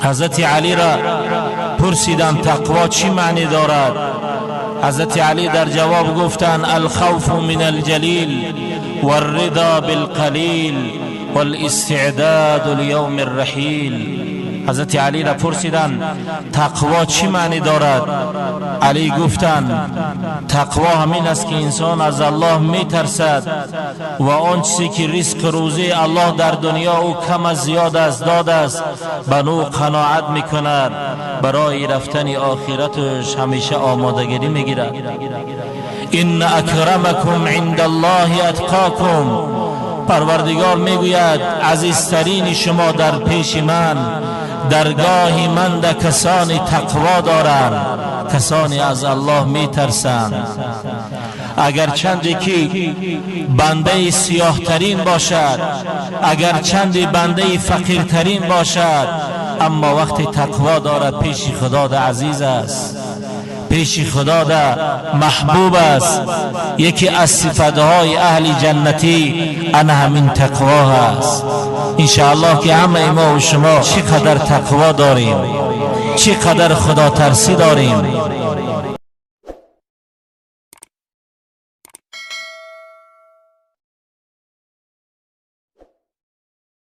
Ҳазрати Алиро пурсиданд, тақво чӣ маънӣ дорад? Ҳазрати Алӣ дар ҷавоб гуфтанд: الخوف من الجلیل والرضا بالقلیل والاستعداد لیوم الرحیل. Ҳазрати Алиро пурсиданд, тақво чӣ маънӣ дорад? Алӣ гуфтанд, тақво ҳамин аст, ки инсон аз Аллоҳ метарсад ва он чизе ки ризқ рӯзии Аллоҳ дар дунё ӯ кам аз зиёд аст додааст, ба нӯ қаноат мекунад, барои рафтани охираташ ҳамеша омодагирӣ мегирад. إن أکرمکم عند الله أتقاکم. Парвардигор мегӯяд, азизтарини шумо дар пеши ман, даргоҳи ман да касони тақво доранд, касоне аз Аллоҳ метарсанд. Агарчанде ки бандаи сиёҳтарин бошад, агарчанде бандаи фақиртарин бошад, аммо вақте тақво дорад, пеши Худо да азиз аст, пеши Худо да маҳбуб аст. Яке аз сифатҳои аҳли ҷаннатӣ ана ҳамин тақво ҳаст. Иншааллоҳ, ки ҳамаи мо ва шумо чӣ қадар тақво дорем, чӣ қадар худотарсӣ дорем.